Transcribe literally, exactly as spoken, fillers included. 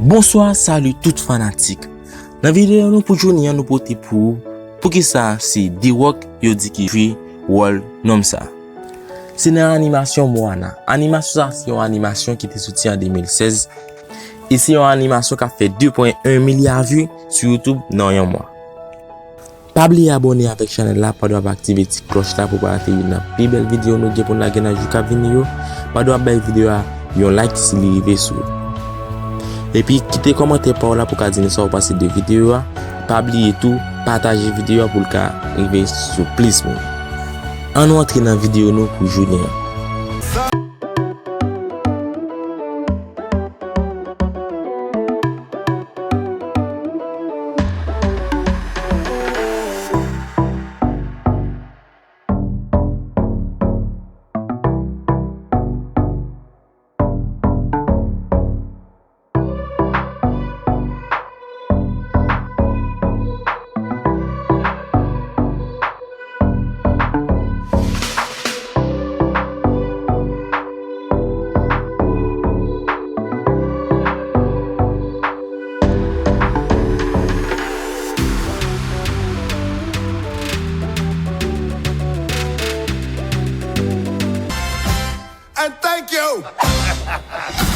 Bonswa, salut tout fanatik. Nan videyo nou pou jounen an, nou pote pou ou poukisa se The Rock yo di ki jwe wòl nonm sa. Se nan animasyon Moana. Animasyon sa se yon animasyon ki te soti an de mil sèz e se yon animasyon k ap fè de pwen en milya vi sou YouTube nan yon mwa. Pa bliye abòne avèk chanèl la, pa bliye aktive ti klòch la pou pa rate youn nan pi bèl videyo nou gen pou n lage nan jou k ap vini yo. Pa bliye bay videyo a yon like si li rive sou ou. Epi kite kòmantè pa w la pou ka di nou sa w panse de videyo a. Pa bliye tou pataje videyo a pou l ka rive sou plis moun. Ann nou antre nan videyo nou pou jounen an. And thank you.